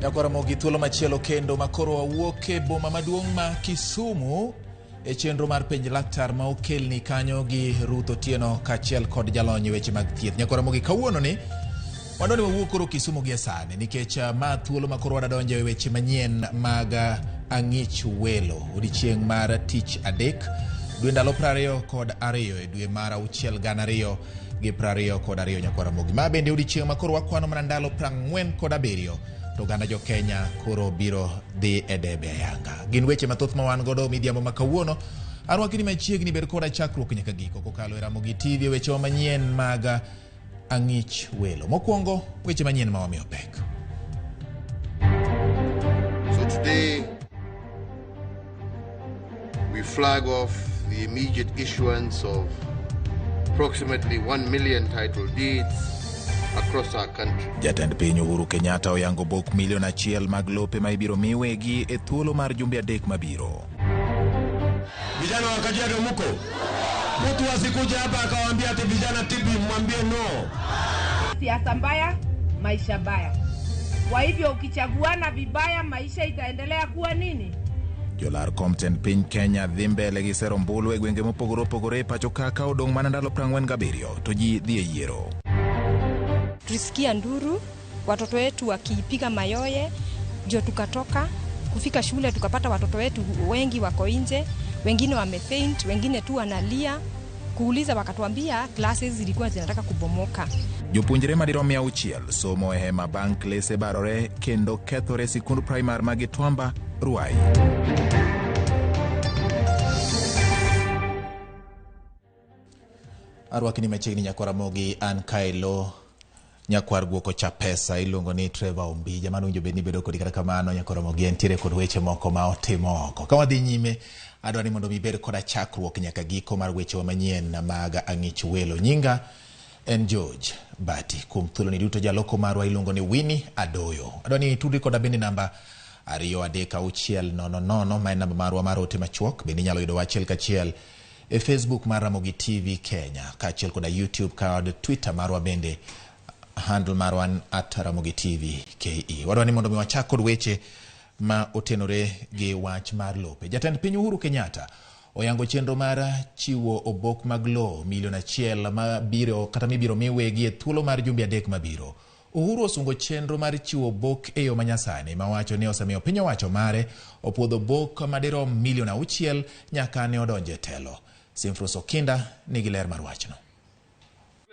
Nyakwar Ramogi thuolo machielo kendo makoro wawuok e boma maduong' ma Kisumu e chenro mar penj laktar ma okelni kanyo gi Ruth Otieno kaachiel kod jalony e weche mag thieth. Nyakwar Ramogi kawuono ni wadwa ni wawuo koro Kisumu gie sani nikech ah, ma thuolo ma koro wadadonjo e weche manyien mag ah, ang'ich welo odiechieng' mar tich adek dwe ndalo 22 e dwe mar auchiel 2022 nyakwar Ramogi. Ma bende odiechieng' ma koro wakwano mana ndalo 47 to oganda jo Kenya koro biro dhi e debe ayanga. Gin weche mathoth ma wan godo midhiambo ma kawuono. Arwaki ni machiegni bed koda chakruok nyaka giko kokalo e Ramogi TV e wechewa manyien mag ang'ich welo. Mokwongo weche manyien ma wamiyo pek. So today, we flag off the immediate issuance of approximately 1 million title deeds across our country. Jatend piny Uhuru Kenyatta oyango bok milion achiel mag lope ma ibiro mi wegi e thuolo mar jumbe adek mabiro. Vijana wa Kajiado muko? Mtu asikuja hapa akawaambia ati vijana TB, mwambie no. Siasa mbaya, maisha baya. Kwa hivyo ukichaguana vibaya, maisha itaendelea kuwa nini? Jolar kom tend piny Kenya dhi mbele gi sero ombulu e gwenge mopogore opogore e pacho ka ka odong' mana ndalo 47 to ji dhi e yiero. Tulisikia nduru watoto wetu wakipiga mayoye, ndio tukatoka kufika shule tukapata watoto wetu wengi wako nje, wengine wamefaint, wengine tu wanalia. Kuuliza wakatuambia classes zilikuwa zinataka kubomoka. Jopuonjre madirom 600 somo e hema bang' klese barore kendo kethore e sikund primar ma Gitwamba, Ruai. Arwakni machiegni nyakwar Ramogi an kaelo nyakwar guoko cha pesa iluongo ni Trevor Ombija mano winjo bed ni bedo kodi kata kamano nyakwar Ramogi entiere kod weche moko ma otimo oko. Ka wadhi nyime adwa ni mondo mi ibed koda chakruok nyaka giko mar wechewa manyien mag ang'ich welo. Nyinga en George Bati. Kuom thuoloni duto jaloko marwa iluongo ni Winnie Adoyo. Adwa ni itudri koda bende namba 23600 ma en namba marwa mar ote machuok. Bende inyalo yudowa achiel kachiel e Facebook mar Ramogi TV Kenya kaachiel koda YouTube kod Twitter marwa bende handle marwa en at Ramogi TV KE. Wadwa ni mondo mi wachak kod weche ma otenore gi wach mar lope. Jatend piny Uhuru Kenyatta oyango chenro mar chiwo obok mag lowo milion achiel ma biro kata mibiro mi wegi e thuolo mar jumbe adek mabiro. Uhuru osungo chenro mar chiwo obok e yo manyasani ma wacho ni osemiyo piny owacho mare opuodho obok madirom milion auchiel nyaka ne odonjo e telo. Simfrus Okinda nigi ler mar wachno.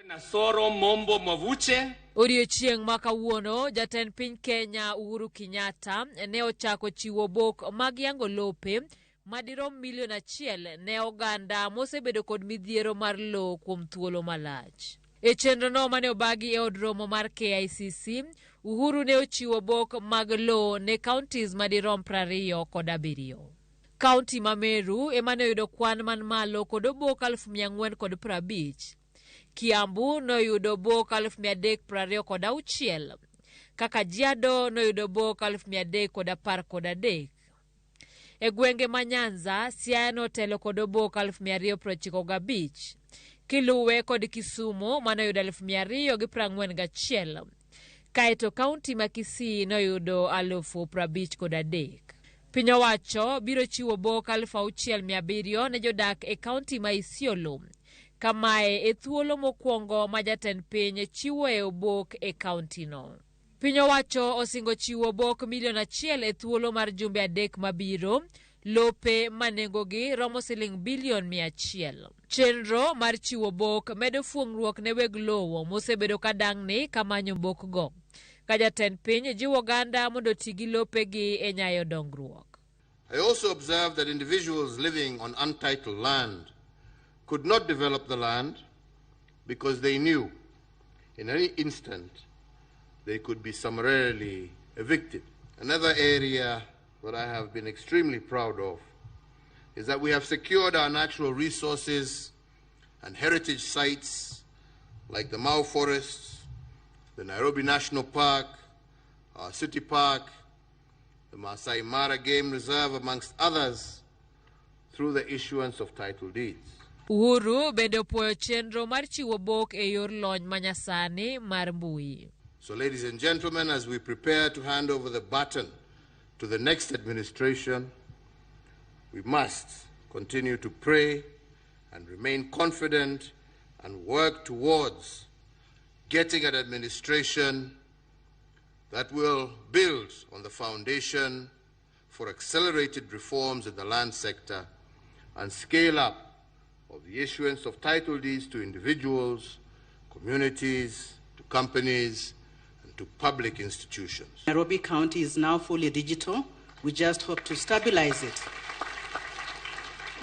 Nasoro Mombo Mavuche. Odiechieng' ma kawuono, jatend piny Kenya Uhuru Kenyatta ne ochako chiwo obok mag yango lope madirom milion achiel ne oganda mosebedo kod midhiero mar lowo kuom thuolo malach. E chenrono mane obagi e od romo mar KICC, Uhuru ne ochiwo obok mag lowo ne counties madirom 27. Kaunti ma Meru ema ne oyudo kwan man malo kod obok 4,450. Kiambu noyudo obok 326,000, ka Kajiado noyudo obok 313,000. E gwenge ma Nyanza, Siaya notelo kod obok 295,000, kiluwe kod Kisumu manoyudo 241,000. Kaeto kaunti ma Kisii noyudo 53,000. Piny owacho biro chiwo obok 6,700 ne jodak e kaunti ma Isiolo. Kamae e thuolo mokwongo ma jatend piny chiwoe obok e kauntino. Piny owacho osingo chiwo obok milion achiel e thuolo mar jumbe adek mabiro, lope ma nengogi romo siling bilion 100. Chenro mar chiwo obok medo fuong'ruok ne weg lowo mosebedo ka dang'ni ka manyo obokgo. Ka jatend piny jiwo oganda mondo oti gi lopegi e nyayo dongruok. I also observed that individuals living on untitled land could not develop the land because they knew in any instant they could be summarily evicted. Another area that I have been extremely proud of is that we have secured our natural resources and heritage sites like the Mau Forests, the Nairobi National Park, our City Park, the Maasai Mara Game Reserve, amongst others, through the issuance of title deeds. Uhuru bende opuoyo chenro mar chiwo obok e yor lony manyasani mar mbui. So, ladies and gentlemen, as we prepare to hand over the baton to the next administration, we must continue to pray and remain confident and work towards getting an administration that will build on the foundation for accelerated reforms in the land sector and scale up of the issuance of title deeds to individuals, communities, to companies, and to public institutions. Nairobi County is now fully digital. We just hope to stabilize it.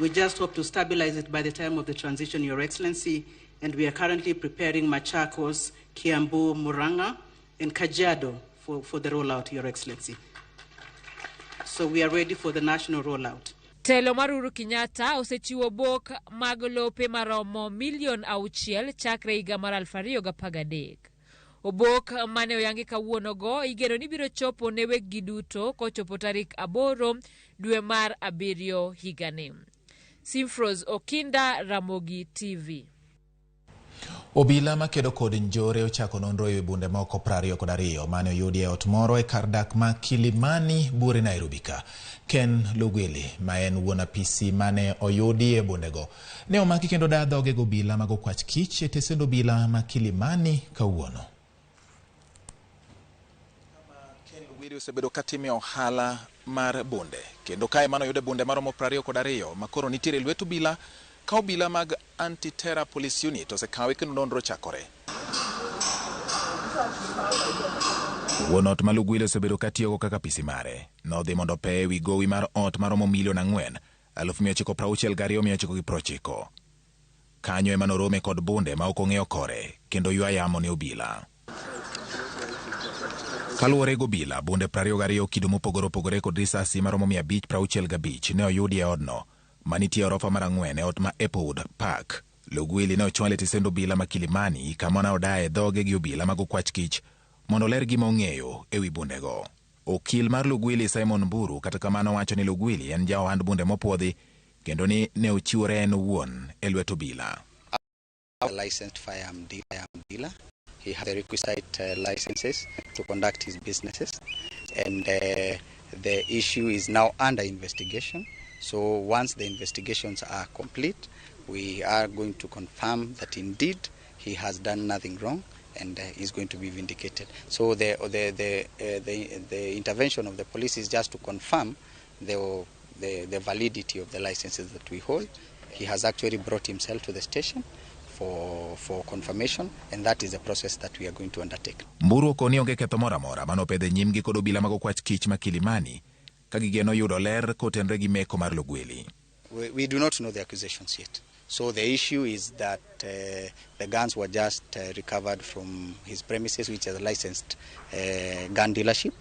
We just hope to stabilize it by the time of the transition, Your Excellency, and we are currently preparing Machakos, Kiambu, Murang'a, and Kajiado for the rollout, Your Excellency. So we are ready for the national rollout. Telo mar Uhuru Kenyatta osechiwo bok mag lope maromo milion 6 chakre higa mar 2013. Obok mane oyangi kawuono go igeno ni biro chopo ne weggi duto kochopo tarik 8 dwe mar 7 higani. Simfros Okinda, Ramogi TV. Obila makedo kod njore ochako nonro ewi bunde moko 22 mane oyudi e ot moro e kar dak ma Kilimani buore Nairobi ka. Ken Lugwili, ma en wuon apisi mane oyudi e bundego, ne omaki kendo daa dhoge gi obila mag okwach kich e tesend obila ma Kilimani kawuono. Ken Lugwili osebedo katime ohala mar bunde, kendo kae mane oyude bunde maromo 22 makoro nitiere e lwet obila ka obila mag Anti-Terror Police Unit osekawe kendo nonro chakore. Wuon ot ma Lugwili osebedo katiyogo kaka apisi mare nodhi mondo opeye ewi gowi mar ot maromo milion 4,962,990. Kanyo ema norome kod bunde ma ok ong'eyo kore kendo ywa yamo ne obila. Kaluwore gi obila, bunde 22 kido mopogore opogore kod risasi maromo 565 ne oyudi e odno manitie orofa mar 4 e ot ma Applewood Park. Lugwili ne ochwale e tesend obila ma Kilimani kama ne odaye dhoge gi obila mag okwach kich mondo oler gima ong'eyo ewi bundego. Okil mar Lugwili Simon Mburu kata kamano wacho ni Lugwili en ja ohand bunde mopuodhi kendo ni ne ochiwore en owuon e lwet obila. A licensed firearm dealer. He has the requisite licenses to conduct his businesses, and the issue is now under investigation. So once the investigations are complete, we are going to confirm that indeed he has done nothing wrong and is going to be vindicated. So the intervention of the police is just to confirm the validity of the licenses that we hold. He has actually brought himself to the station for confirmation, and that is the process that we are going to undertake. Mburu okoni onge ketho moro amora mane opedho e nyimgi kod obila mag okwach kich ma Kilimani ka gigeno yudo ler kotenore gi meko mar Lugwili. We do not know the accusations yet. So the issue is that the guns were just recovered from his premises, which is a licensed gun dealership,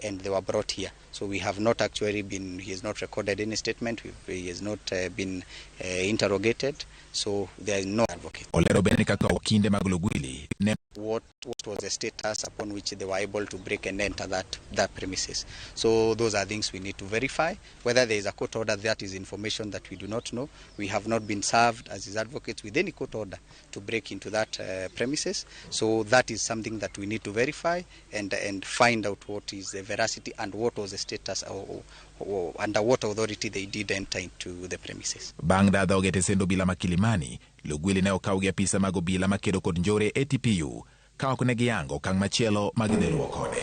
and they were brought here. So we have not actually been, he has not recorded any statement, he has not been interrogated, so there is no advocate. Olero bende kaka okinde mag Lugwili ne what was the status upon which they were able to break and enter that premises. So those are things we need to verify. Whether there is a court order, that is information that we do not know. We have not been served as his advocates with any court order to break into that premises. So that is something that we need to verify and find out what is the veracity and what was the status or under what authority they did enter into the premises. Bang' da dhoge e tesend obila ma Kilimani, Lugwili ne okaw gi apisa mag obila makedo kod njore ATPU ka ok ne giyango okang' machielo ma gidhi luwo kode.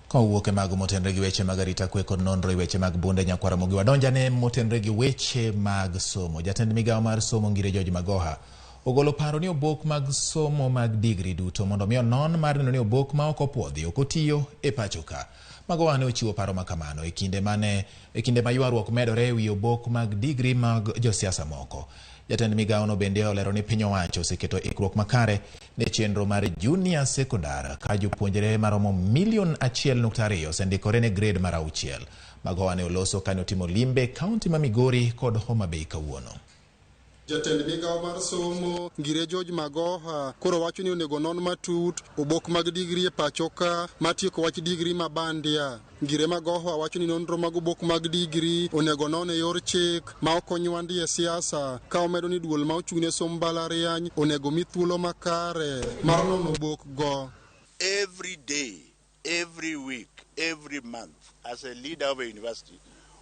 Kowuok e mago motenre gi weche mag arita kwe kod nonro e weche mag bunde nyakwara Ramogi, wadonjane motenre gi weche mag somo. Jatend migawo mar somo Ngire George Magoha ogolo paro ni obok mag somo mag digri duto mondo mi onon mar neno ni obok ma ok opuodhi ok otiyo e pacho ka. Magoha ne ochiwo paro makamano e kinde ma ywaruok medore ewi obok mag digri mag josiasa moko. Jatend migawono bende olero ni piny owacho oseketo ikruok makare ne chenro mar junior secondary ka jopuonjre maromo milion 1.2 osendikore ne grade mar 6. Magoha ne oloso kane otimo limbe kaunti ma Migori kod Homa Bay kawuono. Jatend migawo mar somo Ngire George Magoha koro wacho ni onego non matut obok mag digri e pacho ka matieko wach digri ma bandia. Ngire Magoha wacho ni nonro mag obok mag digri onego non e yor chik ma ok onywandi e siasa, ka omedo ni duol ma ochung'ne somb mbalariany onego mi thuolo makare mar nono obok go. Every day, every week, every month, as a leader of a university,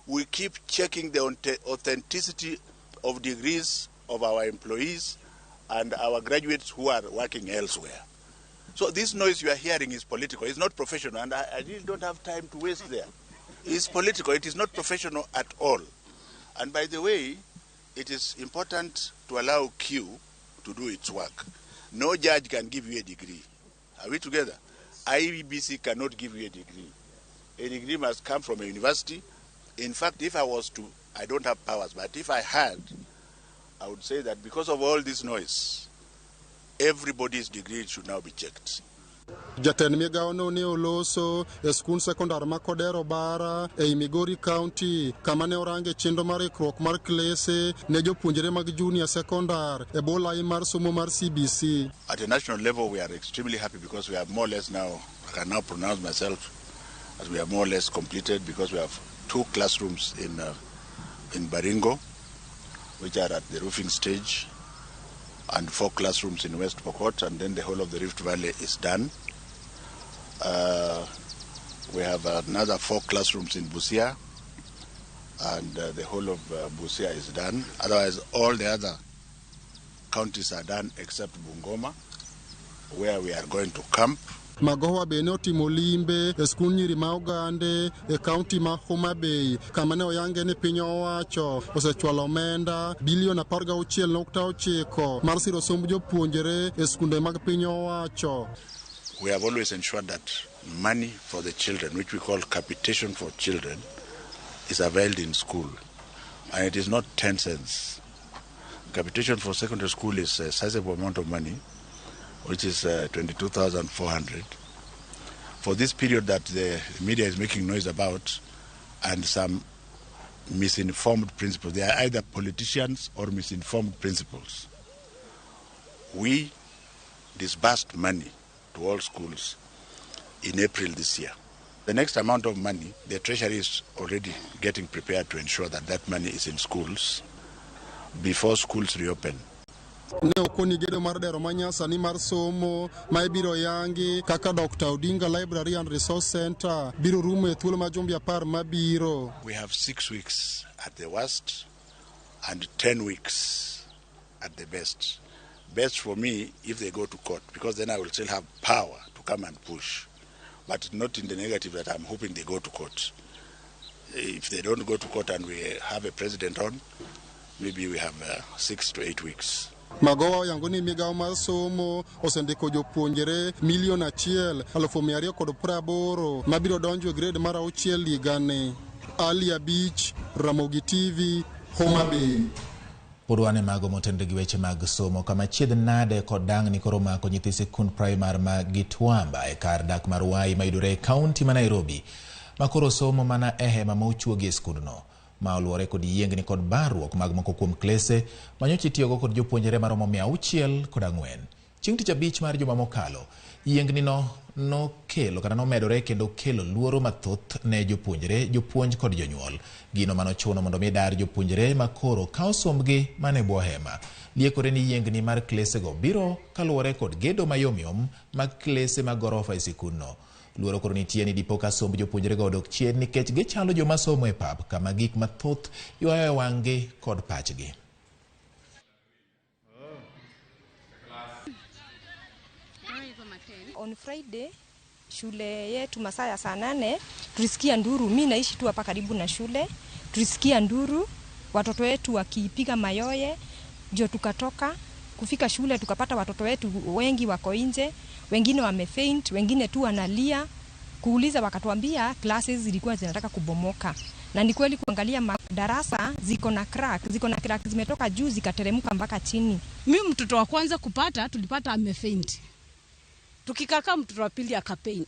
we keep checking the authenticity of degrees of our employees and our graduates who are working elsewhere. So this noise you are hearing is political. It's not professional, and I really don't have time to waste there. It's political. It is not professional at all. And by the way, it is important to allow Q to do its work. No judge can give you a degree. Are we together? IEBC cannot give you a degree. A degree must come from a university. In fact, if I was to, I don't have powers, but if I had, I would say that because of all this noise, everybody's degree should now be checked. Jatend migawo no ne oloso e skund sekondar ma Kodero Bara ei Migori County, kama ne orange chenro mar ikruok mar klese ne jopuonjre mag junior sekondar e bwo lai mar somo mar CBC. At a national level, we are extremely happy because we have more or less now, I can now pronounce myself as we have more or less completed, because we have 2 classrooms in Baringo, which are at the roofing stage, and 4 classrooms in West Pokot, and then the whole of the Rift Valley is done. We have another 4 classrooms in Busia, and the whole of Busia is done. Otherwise, all the other counties are done except Bungoma, where we are going to camp. Magoha be ne otimo limbe e skund nyiri ma Ogande e kaunti ma Homa Bay, kama ne oyange ni piny owacho osechwalo omenda bilion 16.9 mar siro somb jopuonjre e skunde mag piny owacho. We have always ensured that money for the children, which we call capitation for children, is availed in school. And it is not 10 cents. Capitation for secondary school is a sizable amount of money, which is 22,400. For this period that the media is making noise about, and some misinformed principals, they are either politicians or misinformed principals. We disbursed money to all schools in April this year. The next amount of money, the Treasury is already getting prepared to ensure that that money is in schools before schools reopen. Ne okoni gedo mar dero manyasani mar somo ma ibiro yangi kaka Dr. Odinga Library and Resource Center biro rumo e thuolo ma jumbe 10 mabiro. We have 6 weeks at the worst and 10 weeks at the best. Best for me if they go to court, because then I will still have power to come and push, but not in the negative that I'm hoping they go to court. If they don't go to court and we have a president on, maybe we have 6 to 8 weeks. Magoha oyango ni migawo mar somo osendiko jopuonjre 1,280,000 mabiro donjo e grade mar 6 higani. Ali Abich, Ramogi TV, Homa Bay. Pod wan e mago motenore gi weche mag somo, kama chiedh nade kod dang'ni koro omako nyithi sikund primar ma Gitwamba e kar dak mar Wai mayudore e kaunti ma Nairobi, ma koro somo mana e hema ma ochuogi e skundno, ma oluwore kod yiengni kod barruok mag moko kuom klese manyocha itiyogo kod jopuonjre maromo 604. Chieng' tich abich mar juma mokalo, yiengni no nokelo kata nomedore kendo kelo luoro mathoth ne jopuonjre, jopuonj kod jonyuol. Gino manochuno mondo mi dar jopuonjre makoro kawo sombgi mana e bwo hema. Liekore ni yiengni mar klesego biro kaluwore kod gedo mayomyom mag klese mag gorofa e sikundno. Luoro koro nitie ni dipo ka somb jopuonjrego odok chien nikech gichalo joma somo e pap, kama gik mathoth ywayo e wang'gi kod pachgi. On Friday shule yetu masaa ya saa 8 tulisikia nduru. Mimi naishi tu hapa karibu na shule. Tulisikia nduru, watoto wetu wakipiga mayoye, ndio tukatoka. Kufika shule tukapata watoto wetu wengi wako nje, wengine wamefaint, wengine tu wanalia. Kuuliza wakatuambia classes zilikuwa zinataka kubomoka. Na ni kweli kuangalia madarasa ziko na crack, zimetoka juu zikateremka mpaka chini. Mimi mtoto wa kwanza kupata tulipata amefaint. Tukikaka mtoto wa pili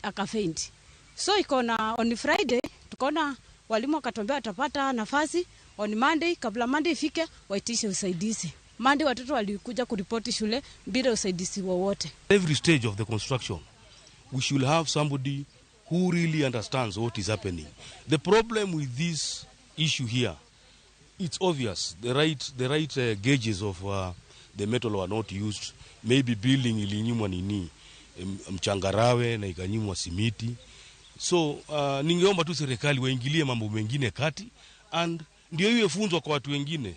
akafaint. So iko na on Friday tukaona walimu wakatuambia watapata nafasi on Monday, kabla Monday ifike waitishe usaidizi. Monday watoto walikuja kuripoti shule bila usaidizi wowote. Every stage of the construction, we should have somebody who really understands what is happening. The problem with this issue here, it's obvious. The right gauges of the metal were not used. Maybe building ilinyimwa nini mchangarawe na ikanyimwa simiti. So ningeomba tu serikali waingilie mambo mengine kati and ndio iwe funzo kwa watu wengine.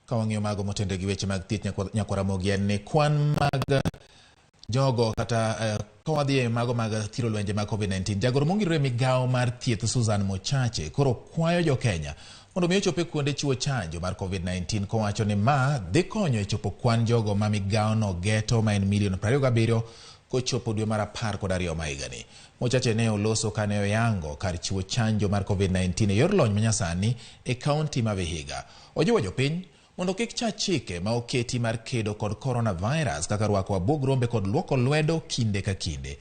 Ka wang'iyo mago motende gi weche mag thieth nyakwar Ramogi en ni kwan mag jogo kata ka wadhi e mago mag thiro lwenje mag COVID-19 jagoro mongirore e migawo mar thieth Susan Mochache koro kwayo jo Kenya mondo mi ochop e kuonde chiwo chanjo mar COVID-19 kowacho ni ma dhi konyo e chopo kwan jogo ma migawono geto ma en milion 27 kochopo dwe mar 12 ma higani. Mochache ne oloso kane oyango kar chiwo chanjo mar COVID-19 e yor lony manyasani e kaunti ma Vihiga. Ojiwo jopiny mondo kik cha chike ma oketi mar kedo kod coronavirus kaka rwako abuog rombe kod luoko lwedo kinde ka kinde.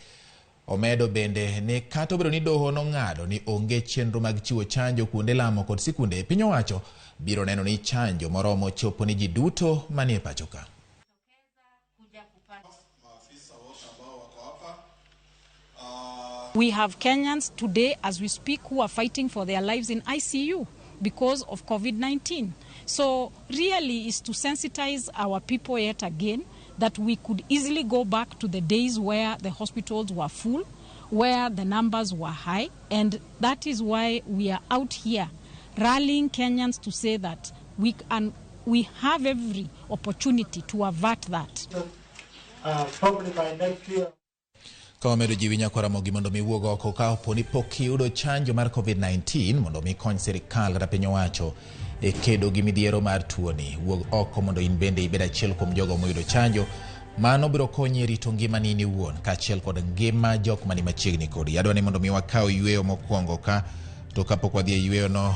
Omedo bende ni kata obedo ni doho nong'ado ni onge chenro mag chiwo chanjo kuonde lamo kod sikunde, piny owacho biro neno ni chanjo moromo chopo ni ji duto manie pacho ka. Maafisa wote ambao wako hapa. We have Kenyans today, as we speak, who are fighting for their lives in ICU because of COVID 19. So, really, is to sensitize our people yet again that we could easily go back to the days where the hospitals were full, where the numbers were high, and that is why we are out here rallying Kenyans to say that we have every opportunity to avert that. Probably by next year. Ka wamedo jiwi nyakwar Ramogi mondo mi wuog oko ka opo ni pok iyudo chanjo mar COVID-19 mondo mi kony sirikal kata piny owacho e kedo gi midhiero mar tuoni. Wuog oko mondo in bende ibed achiel kuom jogo moyudo chanjo. Mano biro konyi e rito ngimani in iwuon kaachiel kod ngima jok mani machiegni kodi. Adwa ni mondo mi wakaw yweyo mokwongo ka to kapok wadhi e yweyo no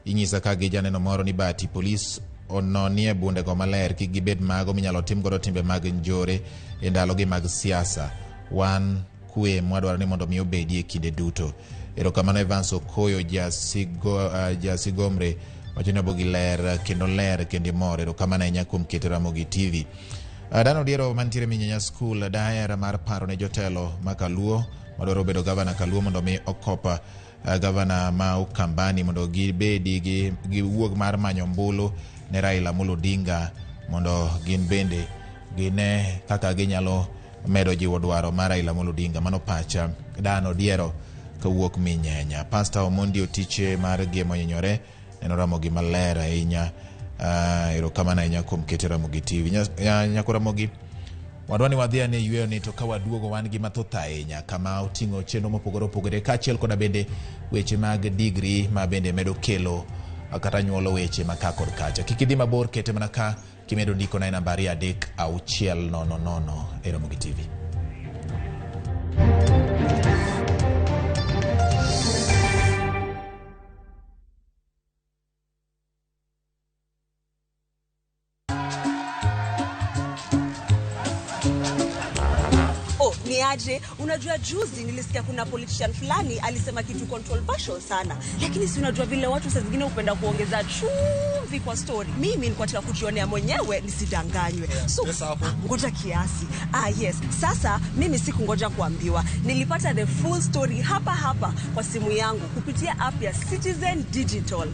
inyisa ka gi janeno moro ni bati polis ononie bundego maler kik gibed mago minyalo tim godo timbe mag njore e ndalogi mag siasa. Wan kwe mwadwaro ni mondo mi obedi e kinde duto. Erokamano Evans Okoyo jasigo, jasigomre wacho ni obogi ler kendo ler kendo imor. Erokamano ahinya kuom keto Ramogi TV. Dan Odiero mantiere Minyanya School daher mar paro ne jotelo ma Kaluo madwaro bedo gavana Kaluo mondo mi okop gavana ma Ukambani mondo gibedi gi giwuog mar manyo ombulu ne Raila Amolo Odinga mondo gin bende gine kaka ginyalo medo jiwo dwaro mar Raila Amolo Odinga. Mano pacha Dan Odiero kawuok Minyenya. Pastor Omondi Otiche mar Gemo Nyinyore neno Ramogi maler ahinya. Erokamano ahinya kuom keto Ramogi TV. Nyako Ramogi, wadwa ni wadhi ane yweyo ni to ka waduogo wan gi mathoth ahinya kama oting'o chenro mopogore opogore kaachiel koda bende weche mag digri ma bende medo kelo kata nyuolo weche ma ka kod kacha. Kik idhi mabor, kete mana ka kimedo ndiko na e namba 23600 e Ramogi TV. Oh, ni aje? Unajua juzi nilisikia kuna politician fulani alisema kitu controversial sana. Lakini si unajua vile watu saa zingine hupenda kuongeza chumvi kwa story. Mimi nilikuwa nataka kujionea mwenyewe nisidanganywe. So, ngoja kiasi. Ah, yes. Sasa mimi sikungoja kuambiwa. Nilipata the full story hapa hapa kwa simu yangu kupitia app ya Citizen Digital.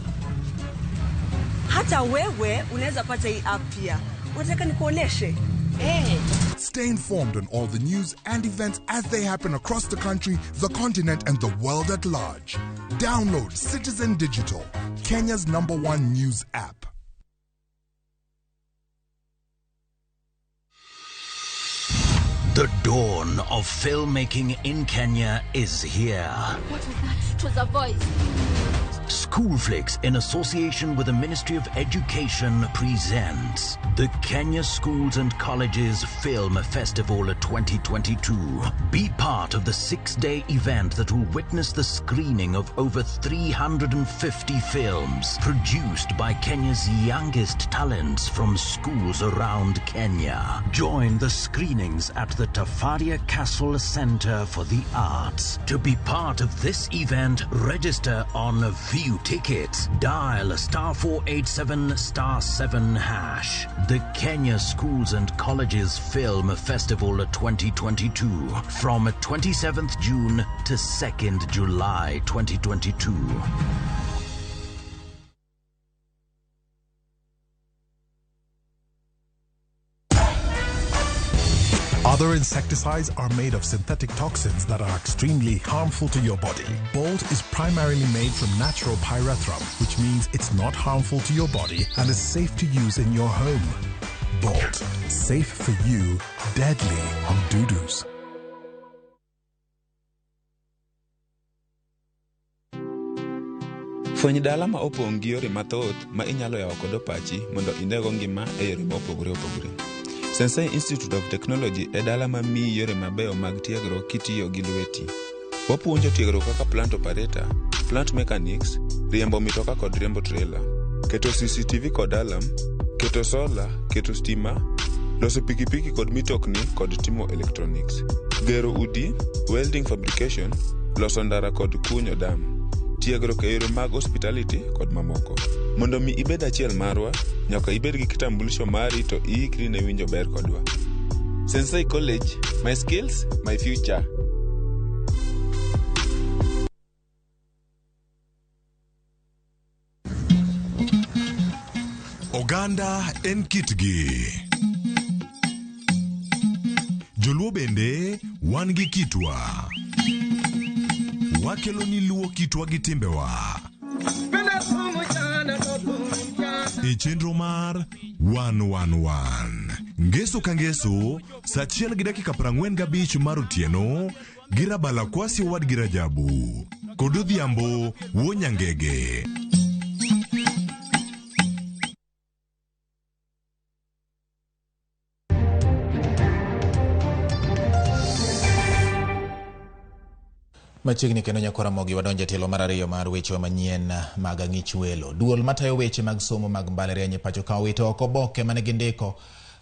Hata wewe unaweza pata hii app pia. Unataka nikuoneshe? Hey. Stay informed on all the news and events as they happen across the country, the continent, and the world at large. Download Citizen Digital, Kenya's number one news app. The dawn of filmmaking in Kenya is here. What was that? It was a voice. Schoolflix, in association with the Ministry of Education, presents the Kenya Schools and Colleges Film Festival 2022. Be part of the 6-day event that will witness the screening of over 350 films produced by Kenya's youngest talents from schools around Kenya. Join the screenings at the Tafaria Castle Center for the Arts. To be part of this event, register on view tickets, dial star 487 star 7 hash. The Kenya Schools and Colleges Film Festival 2022 from 27th June to 2nd July 2022. Other insecticides are made of synthetic toxins that are extremely harmful to your body. Bolt is primarily made from natural pyrethrum, which means it's not harmful to your body and is safe to use in your home. Bolt, safe for you, deadly on dudus. Fweny dala ma opong' gi yore mathoth ma inyalo yawo godo pachi mondo inego ngima e yore mopogore opogore. Sensei Institute of Technology e dala ma miyi yore mabeyo mag tiegruok kitiyo gi lweti. Wapuonjo tiegruok kaka plant operator, plant mechanics, riembo mitoka kod riembo trailer, keto CCTV kod alarm, keto sola, keto stima, loso pikipiki kod mitokni kod timo electronics, gero udi, welding fabrication, loso ndara kod kunyo dam. Tiegruok e yore mag hospitality kod mamoko. Mondo mi ibed achiel marwa, nyaka ibed gi kitambulisho mari to iikri ne winjo ber kodwa. Sensei College, my skills, my future. Oganda en kitgi. Joluo bende wan gi kitwa. Wakelo ni luo kitwa gi timbewa. E chenro mar 111. Ngeso ka ngeso, saa 1:45 mar otieno, gi Rabala Kwasi owadgi Rajabu. Kod Odhiambo wuo Nyangege. Machiegni kendo nyakora mogi wadonjo e tielo mar ariyo mar weche manyien mag ang'ich welo. Duol matayo weche mag somo mag mbalariany e pacho ka owito oko oboke mane gindiko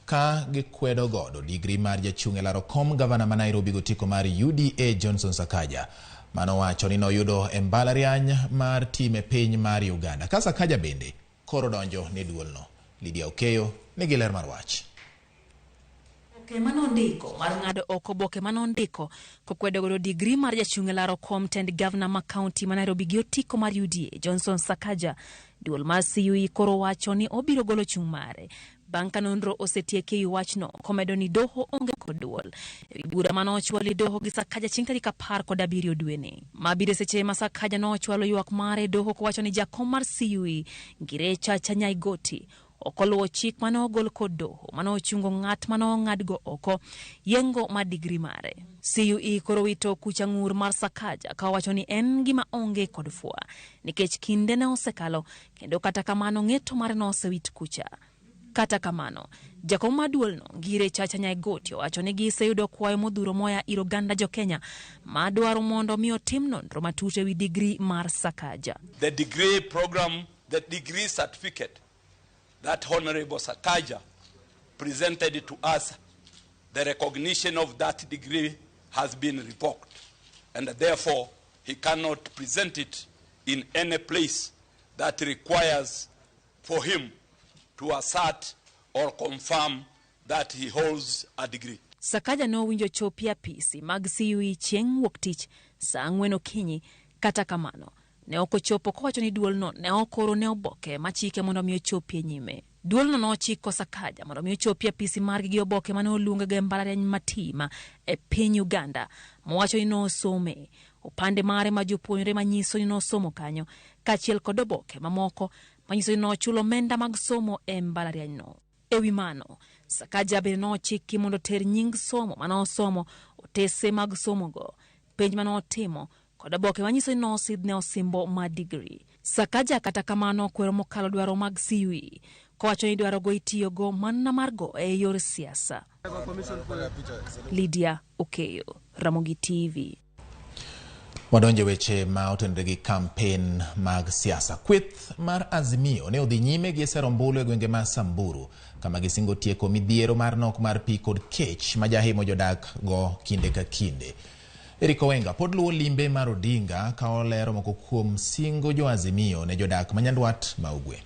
ka gikwedo godo digri mar jachung' e laro kom gavana ma Nairobi gotiko mar UDA Johnson Sakaja. Mano wacho ni noyudo e mbalariany mar tim e piny mar Uganda. Ka Sakaja bende koro donjo ne duolno. Lydia Okeyo nigi ler mar wach. Manondiko mar ng'ado oko oboke manondiko kokwedo godo digri mar jachung' e laro kom tend gavana ma kaunti ma Nairobi gi otiko mar UDA Johnson Sakaja. Duol mar CUE koro wacho ni obiro golo chung' mare bang' ka nonro osetieki e wachno, komedo ni doho onge kod duol ewi bura manochwal e doho gi Sakaja chieng' tarik 17 dweni mabiro. Seche ma Sakaja nochwalo ywak mare e doho kowacho ni jakom mar CUE Ngire Chacha Nyaigoti ok oluwo chik mane ogol kod doho mane ochungo ng'at mane ong'adgo oko yengo mar digri mare. CUE koro wito kucha ng'ur mar Sakaja ka owacho ni en gima onge kod fwa nikech kinde ne osekalo kendo kata kamano ng'eto mare nosewit kucha. Kata kamano, jakom mar duolno Ngire Chacha Nyaigoti owacho ni giseyudo kwayo modhuro moya ir oganda jokenya madwaro mondo mi otim nonro matut ewi digri mar Sakaja. The degree program, the degree certificate that Honorable Sakaja presented to us, the recognition of that degree has been revoked, and therefore he cannot present it in any place that requires for him to assert or confirm that he holds a degree. Sakaja nowinjo chopi apisi mag CUE chieng' wuok tich saa 4 okinyi. Kata kamano ne ok ochopo kowacho ni duolno ne ok oro ne oboke machike mondo mi ochopi e nyime. Duolno nochiko Sakaja mondo mi ochopi apisi margi gi oboke mane oluonge go e mbalariany Matima e piny Uganda, mowacho ni nosome opande mare ma jopuonjre manyiso ni nosomo kanyo, kaachiel kod oboke mamoko manyiso ni nochulo omenda mag somo e mbalarianyno. Ewi mano, Sakaja bende nochiki mondo oter nying somo manosomo, otese mag somogo, penj manotimo kod oboke manyiso ni nosidhne osimbo mar digri. Sakaja kata kamano okwero mokalo dwaro mag CUE kowacho ni dwarogo itiyogo mana mar go e yor siasa. Lydia Okeyo, Ramogi TV. Wadonje weche ma otenore gi kampen mag siasa. Kweth mar Azimio ne odhi nyime gi sero ombulu e gwenge ma Samburu, kama gisingo tieko midhiero mar nok mar pi kod kech ma jahimo jodak go kinde ka kinde. Eric Owenga pod luwo limbe mar Odinga ka olero moko kuom singo jo Azimio ne jodak ma Nyandwat ma Ugwe.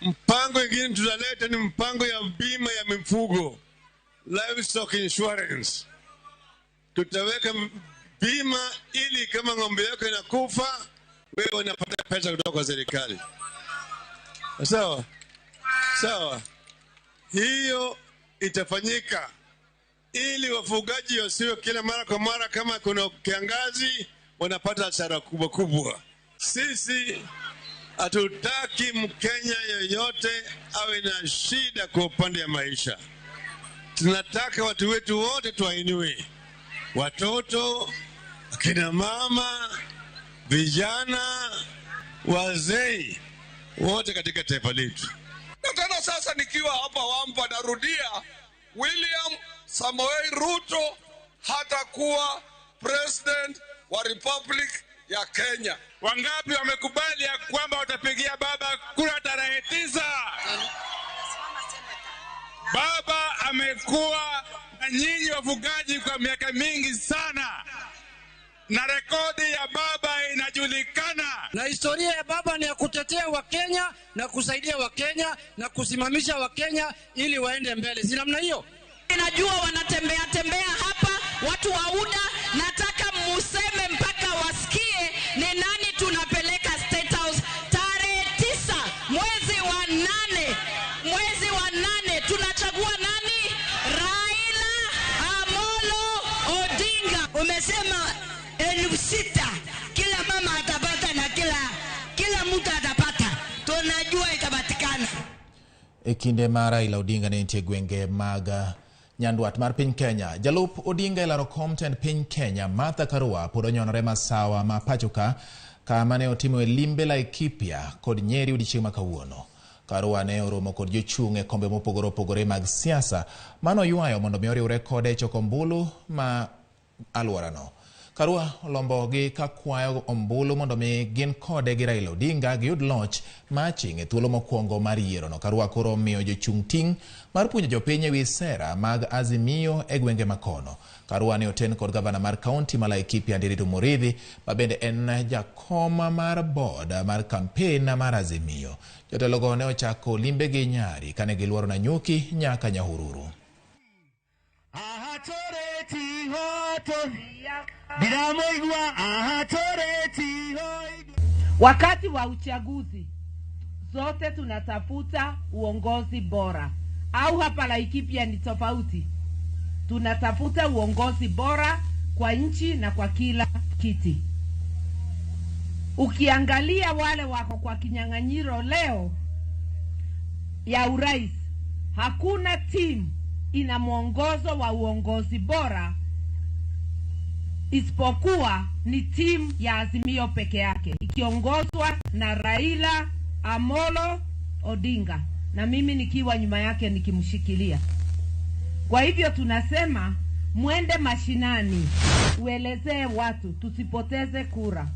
Mpango ingine tutaleta ni mpango ya bima ya mifugo, livestock insurance. Tutaweka bima ili kama ng'ombe yako inakufa, wewe unapata pesa kutoka kwa serikali. Sawa? Sawa. Hiyo itafanyika ili wafugaji wasiwe kila mara kwa mara kama kuna kiangazi wanapata hasara kubwa kubwa. Sisi hatutaki Mkenya yeyote awe na shida kwa upande ya maisha. Tunataka watu wetu wote tuwainue, watoto, akina mama, vijana, wazee, wote katika taifa letu. Na tena sasa nikiwa hapa Wampa narudia, William Samoei Ruto hatakuwa president wa Republic ya Kenya. Wangapi wamekubali ya kwamba watapigia baba kura tarehe 9? Baba amekuwa na nyinyi wafugaji kwa miaka mingi sana, na rekodi ya baba inajulikana. Na historia ya baba ni ya kutetea Wakenya na kusaidia Wakenya na kusimamisha Wakenya ili waende mbele. Si namna hiyo? Najua wanatembea tembea hapa watu wa UDA, nataka museme mpaka wasikie ni nani tunapeleka State House tarehe 9 mwezi wa 8. Mwezi wa 8 tunachagua nani? Raila Amolo Odinga. Umesema 6,000 kila mama atapata na kila mtu atapata. Tunajua itapatikana. E kinde mar Raila Odinga ne nitie gwenge mag Nyandwat mar piny Kenya. Jalup Odinga e laro kom tend piny Kenya Martha Karua pod onyonore masawa ma pachoka kama ne otimo e limbe Laikipia kod Nyeri odiechieng' ma kawuono. Karua ne oromo kod jochung' e kombe mopogore opogore mag siasa mano ywayo mondo mi oriwre kode e choko ombulu ma alworano. Karua olombogi ka kwayo ombulu mondo mi gin kode gi Raila Odinga giyud loch ma aching' e thuolo mokwongo mar yierono. Karua koro omiyo jochung' ting' mar puonjo jopiny ewi sera mag Azimio e gwenge makono. Karua ne oten kod gavana mar kaunti ma Laikipia Ndiritu Muriithi ma bende en jakom mar board mar kampen mar Azimio. Jotelogo ne ochako limbegi Nyari kane giluoro Nanyuki nyaka Nyahururu. Wakati wa uchaguzi zote tunatafuta uongozi bora, au hapa Laikipia ni tofauti? Tunatafuta uongozi bora kwa nchi na kwa kila kiti. Ukiangalia wale wako kwa kinyang'anyiro leo ya urais, hakuna timu ina mwongozo wa uongozi bora isipokuwa ni timu ya Azimio peke yake ikiongozwa na Raila Amolo Odinga na mimi nikiwa nyuma yake nikimshikilia. Kwa hivyo tunasema mwende mashinani, uelezee watu tusipoteze kura.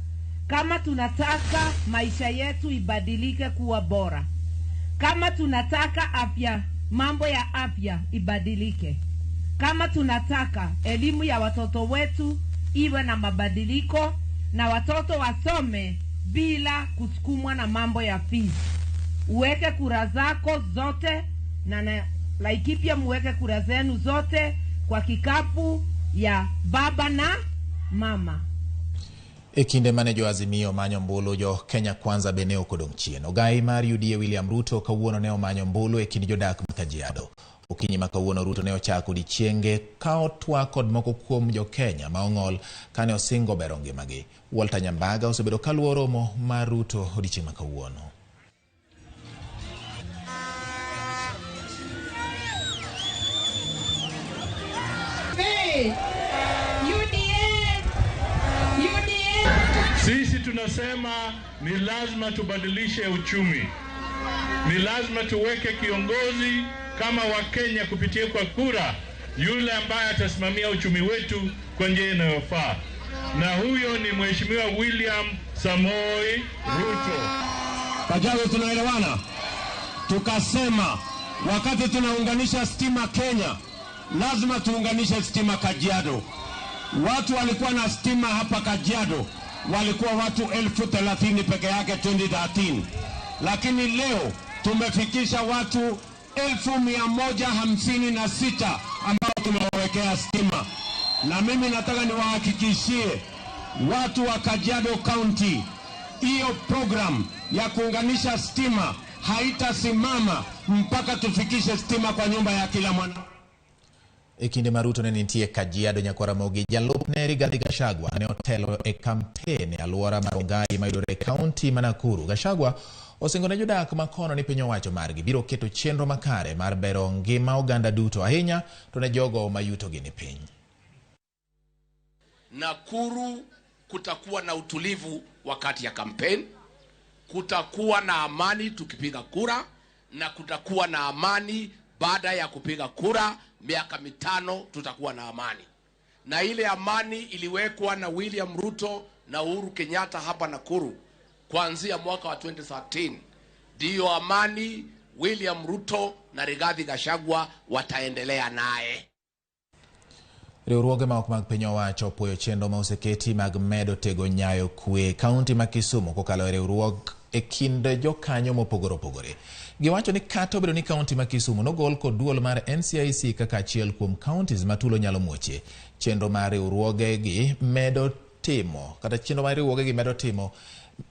Kama tunataka maisha yetu ibadilike kuwa bora, kama tunataka afya, mambo ya afya ibadilike, kama tunataka elimu ya watoto wetu iwe na mabadiliko na watoto wasome bila kusukumwa na mambo ya fees, uweke kura zako zote na Laikipia muweke kura zenu zote kwa kikapu ya baba na mama. E kinde mane jo Azimio manyo ombulu, jo Kenya Kwanza be ne ok odong' chien. Ogai mar UDA William Ruto kawuono ne omanyo ombulu e kind jodak ma Kajiado. Okinyi ma kawuono Ruto ne ochako odiechienge ka otwak kod moko kuom jo Kenya ma ong'ol kane osingo bero ngimagi. Walter Nyambaga osebedo kaluwo romo mar Ruto odiechieng' ma kawuono. Sisi tunasema ni lazima tubadilishe uchumi, ni lazima tuweke kiongozi kama Wakenya kupitia kwa kura yule ambaye atasimamia uchumi wetu kwa njia inayofaa, na huyo ni Mheshimiwa William Samoei Ruto. Kajiado tunaelewana? Tukasema wakati tunaunganisha stima Kenya, lazima tuunganishe stima Kajiado. Watu walikuwa na stima hapa Kajiado walikuwa watu 30,000 peke yake 2013, lakini leo tumefikisha watu 156,000 ambao tumewawekea stima. Na mimi nataka niwahakikishie watu wa Kajiado County, hiyo program ya kuunganisha stima haitasimama mpaka tufikishe stima kwa nyumba ya kila mwana. E kinde ma Ruto ne nitie Kajiado Nyakwaramogi, jalupne Rigathi Gachagua ne otelo e kampen e alwora mar Rongai mayudore e kaunti ma Nakuru. Gachagua osingo ne jodak ma kono ni piny owacho margi biro keto chenro makare mar bero ngima oganda duto, ahinya to ne jogo ma yutogi ni piny. Nakuru kutakuwa na utulivu wakati ya kampeni, kutakuwa na amani tukipiga kura, na kutakuwa na amani baada ya kupiga kura. Miaka 5 tutakuwa na amani. Na ile amani iliwekwa na William Ruto na Uhuru Kenyatta hapa Nakuru kuanzia mwaka wa 2013, ndiyo amani William Ruto na Rigathi Gachagua wataendelea naye. Riwruoge ma ok mag piny owacho opuoyo chenro ma oseketi mag medo tego nyayo kwe kaunti ma Kisumu kokalo e riwruok e kind jokanyo mopogore opogore. Giwacho ni kata obedo ni kaunti ma Kisumu nogol kod duol mar NCIC kaka achiel kuom counties ma tulo nyalo muoche, chenro mar riwruoge gi medo timo kata chenro mar riwruoge gi medo timo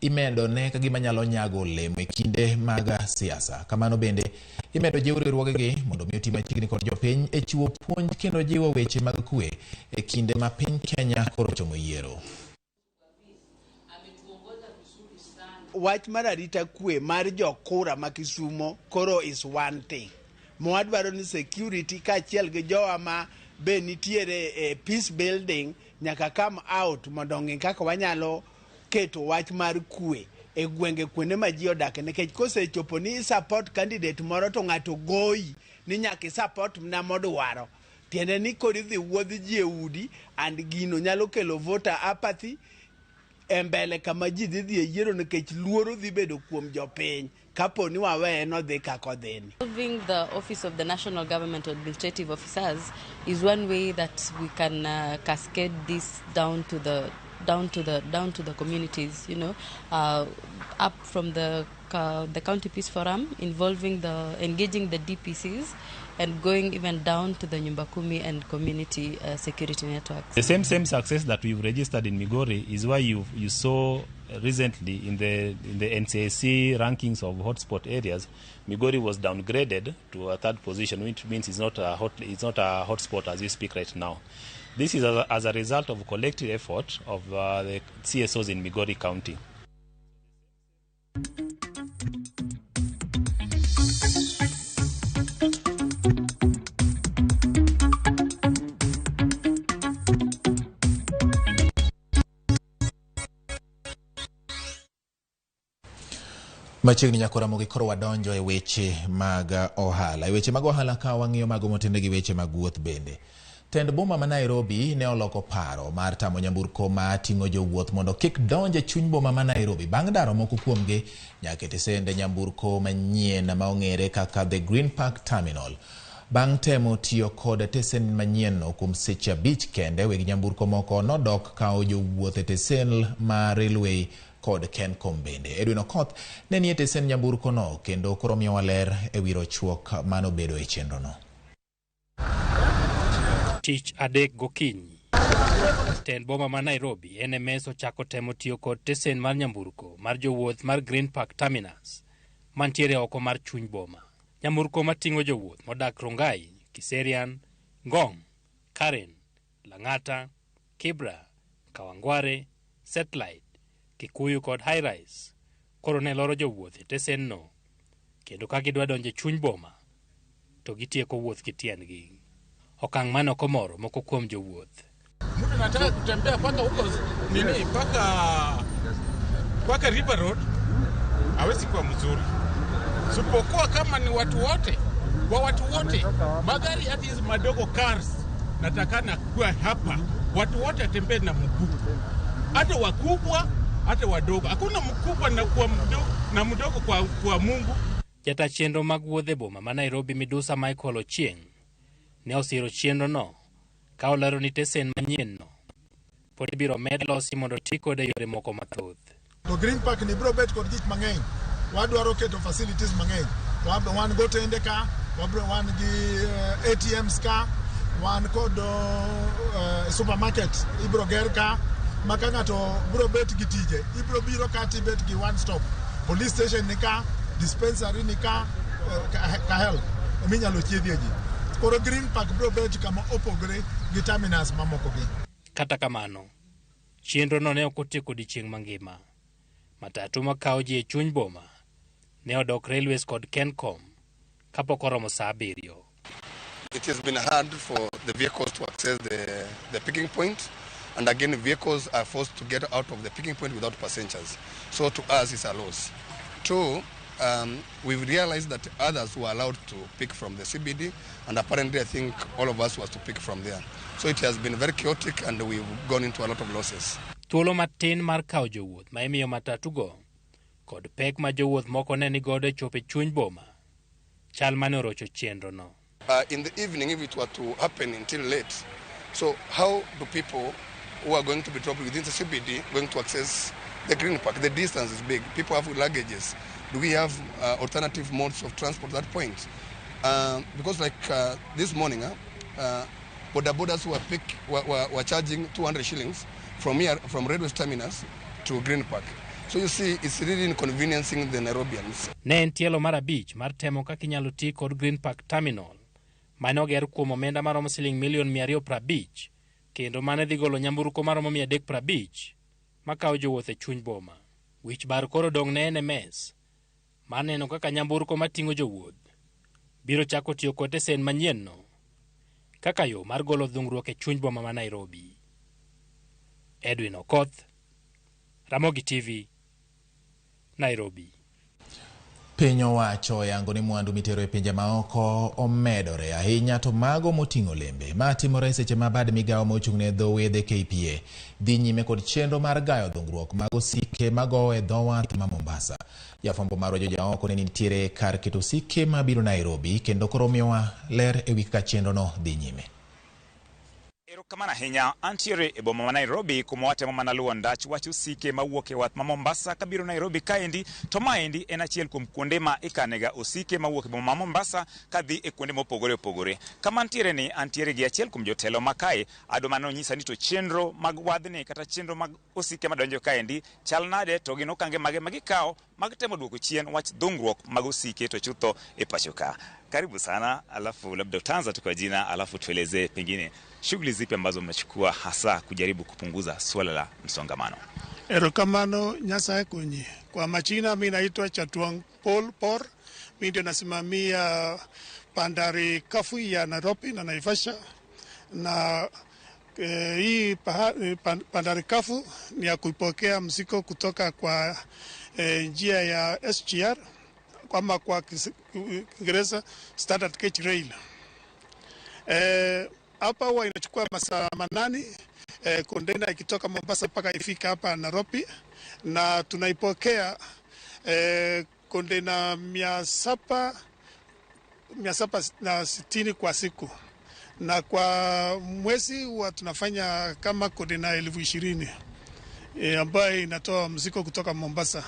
imedo ne ka gima nyalo nyago olemo e kinde mag siasa. Kamano bende imedo jiw riwruogegi mondo mi oti machiegni kod jopiny e chiwo puonj kendo jiwo weche mag kwe e kinde ma piny Kenya koro chomo yiero. Wach mar arita kwe mar jokura ma Kisumo koro is one thing. Mwadwaro ni security kaachiel gi jowa ma be nitiere e peace building nyaka come out mondo ong'i kaka wanyalo keto wach mar kwe e gwenge kuonde ma ji odake, nikech kosechopo ni support candidate moro to ng'ato goyi ni nyaka support na modwaro, tiende ni koro idhi wuodh ji e udi, and gino nyalo kelo voter apathy e mbele kama ji dhi dhi e yiero, nikech luoro dhi bedo kuom jopiny kapo ni waweye nodhi kaka odhini. Involving the Office of the National Government Administrative Officers is one way that we can cascade this down to the communities, you know, up from the County Peace Forum, involving engaging the DPCs and going even down to the Nyumba Kumi and community security networks. The same success that we've registered in Migori is why you saw recently in the NCIC rankings of hotspot areas, Migori was downgraded to a third position, which means it's not a hotspot as we speak right now. This is as a result of collective effort of the CSOs in Migori County. Machiegni Nyakwaramogi koro wadonjo e weche mag ohala. E weche mag ohala ka wang'iyo mago motende gi weche mag wuoth bende. Tend boma ma Nairobi ne oloko paro mar tamo nyamburko ma ting'o jowuoth mondo kik donj e chuny boma ma Nairobi bang' daro moko kuomgi nyaka e tesende nyamburko manyien ma ong'ere kaka The Green Park Terminal. Bang' temo tiyo kod tesen manyienno kuom seche 5 kende, weg nyamburko moko nodok kawo jowuoth e tesen ma Railway kod Kencom bende. Edwin Okoth ne nie tesen nyamburko no kendo koro miyowa ler e wi rochruok manobedo e chenrono. Tich adek gokinyi, tend boma ma Nairobi NMS ochako temo tiyo kod tesen mar nyamburko mar jowuoth mar Green Park Terminus mantiere oko mar chuny boma. Nyamburko mating'o jowuoth modak Rongai, Kiserian, Ngong, Karen, Lang'ata, Kibra, Kawangware, Satellite, Kikuyu kod High Rise koro ne loro jowuoth e tesenno, kendo ka gidwa donjo e chuny boma to gitieko wuoth gi tiendgi. Okang' mane ok omoro moko kuom jowuoth. Mtu anataka kutembea mpaka huko nini mpaka River Road hawezi kuwa mzuri. Sipokuwa kama ni watu wote Kwa watu wote, magari hata hizi madogo cars natakana kuwa hapa, watu wote atembee na mguu, hata wakubwa hata wadogo. Hakuna mkubwa na kwa mdogo, na mdogo kwa Mungu. Jata chenro mag wuodh e boma ma Nairobi Midusa Michael Ochieng ne osiro chenro no ka olero ni tesen manyien no pod ibiro med losi mondo ti kode e yore moko mathoth. To Green Park ni biro bet kod gik mang'eny. Wadwaro keto facilities mang'eny. Wan go tende ka, wabro wan gi ATMs ka, wan kod supermarket ibro ger ka, ma ka ng'ato biro bet gi tije, ibro biro ka tibet gi one stop. Police station ni ka, dispensary ni ka, ka health minyalo chiedhie ji. Koro Green Park biro bet kama opogore gi terminus mamoko gi. Kata kamano, chenro no ne ok otieko odiechieng' mangima. Matatu makawo ji e chuny boma ne odok Railways kod Kencom kapok oromo saa 7. It has been hard for the vehicles to access the picking point, and again vehicles are forced to get out of the picking point without passengers. So to us it's a loss. Two, we've realized that others were allowed to pick from the CBD, and apparently I think all of us was to pick from there. So it has been very chaotic and we've gone into a lot of losses. Thuolo matin mar kawo jowuoth ma imiyo matatu go kod pek ma jowuoth moko ne nigodo e chopo e chuny boma, chal mane orocho chenro no. In the evening, if it were to happen until late, so how do people who are going to be dropped within the CBD going to access the Green Park? The distance is big. People have luggages. Do we have alternative modes of transport at that point? Because like this morning, boda bodas were charging 200 shillings from here, from Railways Terminus to Green Park. So you see, it's really inconveniencing the Nairobians. Ne en tielo mar 5 mar temo kaka inyalo ti kod Green Park Terminal mane oger kuom omenda maromo siling milion 250 kendo mane dhi golo nyamburko maromo 350 makawo jowuoth e chuny boma. Wich bar koro dong' ne NMS mar neno kaka nyamburko mating'o jowuoth biro chako tiyo kod tesen manyien no kaka yo mar golo dhungruok e chuny boma ma Nairobi. Edwin Okoth, Ramogi TV, Nairobi. Piny owacho yango ni mwandu mitero e pinje maoko omedore ahinya to mago moting'o olembe. Ma timore seche ma bad migawo mochung' ne dho wedhe KPA dhi nyime kod chenro mar gayo dhungruok mag osike magowo e dho wath ma Mombasa. Jafwambo marwa Joja Oko ne nitiere kar keto osike mabiro Nairobi kendo koro miyowa ler ewi kaka chenro no dhi nyime. Erokamano ahinya, antiere e boma ma Nairobi kuma watemo mana luwo ndach wach osike mawuok e wath ma Mombasa kabiro Nairobi kaendi, to maendi en achiel kuom kuonde ma ikanega osike mawuok e boma ma Mombasa kadhi e kuonde mopogore opogore. Kama antiere ni, antiere gi achiel kuom jotelo ma kae, ado mane onyisa ni to chenro mag wadhni kata chenro mag osike madonjo kaendi chal nade to gin okange mage ma gikawo mag temo duoko chien wach dhungruok mag osike to chutho e pacho ka. Karibu sana, alafu labda utaanza tu kwa jina, alafu tueleze pengine shughuli zipi ambazo mnachukua hasa kujaribu kupunguza suala la msongamano. Erokamano Nyasaye konyi. Kwa majina mimi naitwa Chatuang Paul Por. Mimi ndio nasimamia bandari kafu ya Nairobi na Naivasha. Na hii bandari kafu ni ya kuipokea mzigo kutoka kwa njia ya SGR kama kwa Kiingereza Standard Gauge Rail. Hapa huwa inachukua masaa 8 container ikitoka Mombasa mpaka ifika hapa Nairobi, na tunaipokea container 760 kwa siku, na kwa mwezi huwa tunafanya kama container 20,000 ambayo inatoa mzigo kutoka Mombasa.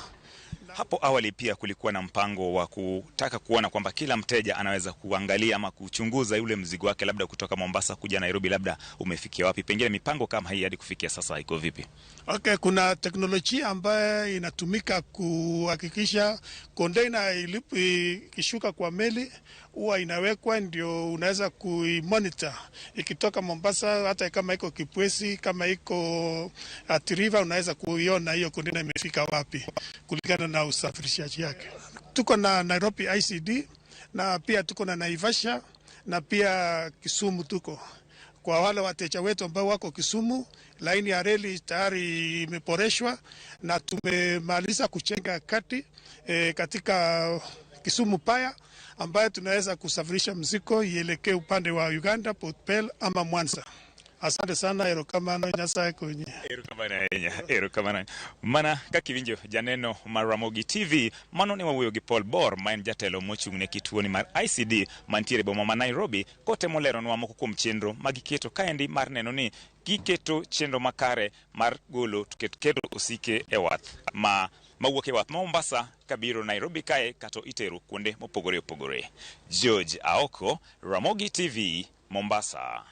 Hapo awali pia kulikuwa na mpango wa kutaka kuona kwamba kila mteja anaweza kuangalia ama kuchunguza yule mzigo wake labda kutoka Mombasa kuja Nairobi labda umefikia wapi. Pengine mipango kama hii hadi kufikia sasa iko vipi? Okay, kuna teknolojia ambayo inatumika kuhakikisha container ikishuka kwa meli huwa inawekwa, ndio unaweza kuimonitor ikitoka Mombasa, hata kama iko Kipwesi, kama iko Athi River, unaweza kuiona hiyo container imefika wapi kulingana na usafirishaji yake. Tuko na Nairobi ICD na pia tuko na Naivasha na pia Kisumu tuko. Kwa wale wateja wetu ambao wako Kisumu, laini ya reli tayari imeboreshwa na tumemaliza kujenga kati katika Kisumu Paya ambayo tunaweza kusafirisha mzigo ielekee upande wa Uganda, Port Bell ama Mwanza. Asante sana, erokamano Nyasaye konyi. Erokamano ahinya, erokamano. Mana kaka iwinjo janeno mar Ramogi TV, mano ne wawuoyo gi Paul Bor ma en jatelo mochung' ne kituoni mar ICD mantiere e boma ma Nairobi kotemo leronwa moko kuom chenro ma giketo kaendi mar neno ni giketo chenro makare mar golo keto osike e wath ma mawuok e wath ma Mombasa kabiro Nairobi kae kato itero kuonde mopogore opogore. George Aoko, Ramogi TV, Mombasa.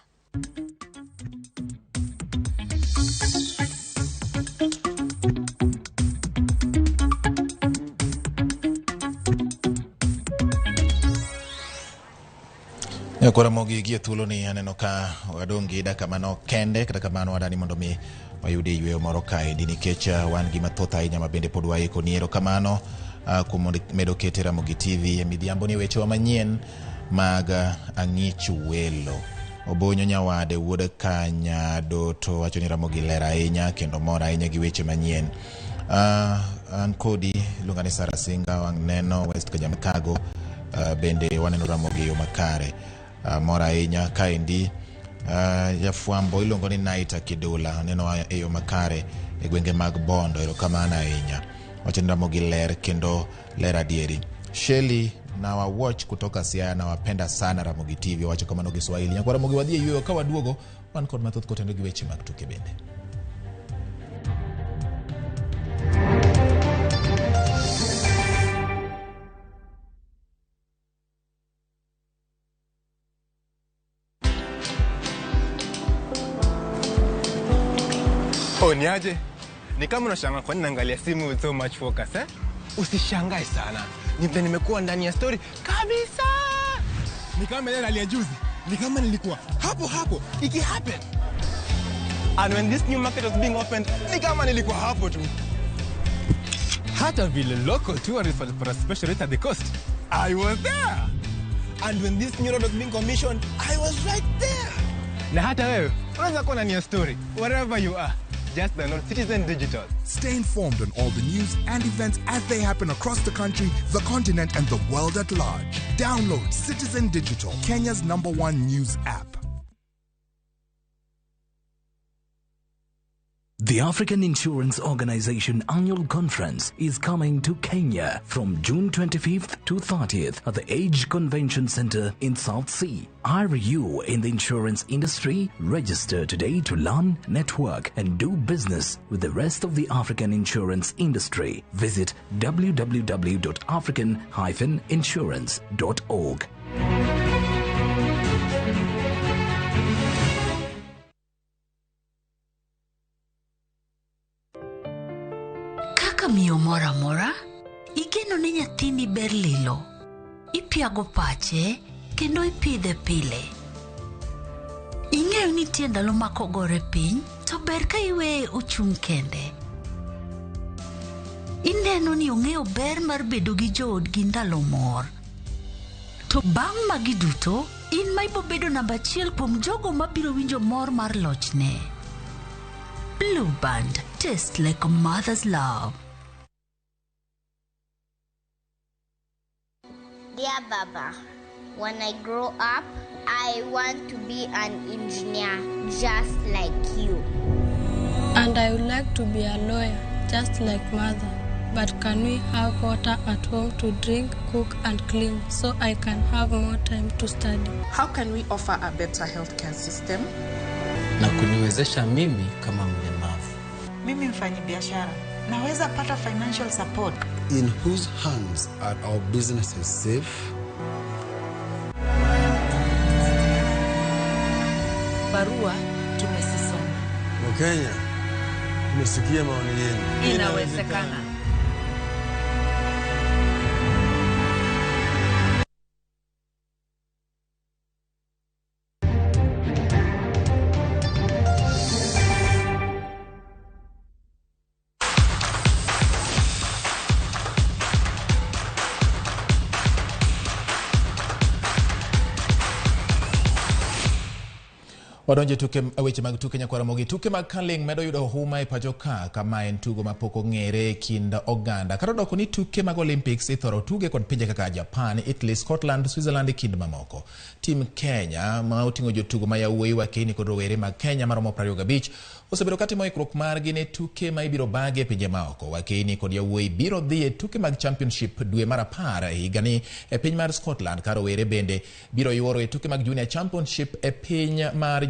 Koro Ramogi gie thuoloni aneno ka wadong' gi dakika manok kende, kata kamano wadani mondo mi wayudie yweyo moro kaendi nikech wan gi mathoth ahinya ma bende pod waiko ni. Erokamano kuom medo kete Ramogi TV e midhiambo ni wechewa manyien mag ang'ich welo. Obonyo Nyawade wuod Kanyado to wacho ni Ramogi ler ahinya kendo mor ahinya gi weche manyien. An kodi iluonga ni Sarah Singa wang' neno West Kanyamkago, bende waneno Ramogi e yo makare. Mor ahinya kaendi. Jafwambo iluongo ni Naita Kidula neno e yo makare e gwenge mag Bondo, erokamano ahinya. Wacho ni Ramogi ler kendo ler adieri. Shelley na wa watch kutoka Siaya na wapenda sana Ramogi TV, wacho kamano Kiswahili. Nyakwa Ramogi wadhi e yweyo, ka waduogo wan kod mathoth kotenore gi weche mag tuke bende. Oh, niaje? Ni kama unashangaa kwa nini naangalia simu with so much focus, eh? Usishangae sana. Ni vile nimekuwa ndani ya story kabisa. Ni kama ile rally ya juzi. Ni kama nilikuwa hapo hapo iki happen. And when this new market was being opened, ni kama nilikuwa hapo tu. Hata vile local tourists walipata special rate at the coast, I was there. And when this new road was being commissioned, I was right there. Na hata wewe unaweza kuwa ndani ya story wherever you are. Just download Citizen Digital. Stay informed on all the news and events as they happen across the country, the continent, and the world at large. Download Citizen Digital, Kenya's #1 news app. The African Insurance Organization Annual Conference is coming to Kenya from June 25th to 30th at the Age Convention Center in South Sea. Are you in the insurance industry? Register today to learn, network, and do business with the rest of the African insurance industry. Visit www.african-insurance.org. Kaka miyo moro amora, igeno ni nyathini ber lilo. Ipiago pache kendo ipidhe pile. Ing'eyo ni nitie ndalo ma kogore piny, to ber ka iweye ochung' kende. Ineno ni ong'eyo ber mar bedo gi joodgi ndalo mor. To bang' magi duto, in ma ibobedo namba achiel kuom jogo mabiro winjo mor mar lochne. Blue Band tastes like a mother's love. Dear Baba, when I grow up, I want to be an engineer just like you. And I would like to be a lawyer just like mother. But can we have water at home to drink, cook and clean so I can have more time to study? How can we offer a better healthcare system? Na kuniwezesha mimi kama mlemavu. Mimi mfanyibiashara, naweza pata financial support. In whose hands are our businesses safe? Barua tumesisoma. Wakenya, tumesikia maoni yenu. Inawezekana. Wadonjo e tuke weche mag tuke nyakwara mogi. Tuke mag curling medo yudo huma e pacho ka kama en tugo mapok ong'ere e kind oganda. Kata odoko ni tuke mag Olympics ithoro tuge kod pinje kaka Japan, Italy, Scotland, Switzerland e kind mamoko. Tim Kenya ma oting'o jotugo ma yawuoyi wakeni kod rowere mag Kenya maromo 25 osebedo katimo ikruok margi ne tuke ma ibiro bagi e pinje maoko. Wakeni kod yawuoyi biro dhi e tuke mag championship dwe mar 10 higani e piny mar Scotland ka rowere bende biro yuoro e tuke mag junior championship e piny mar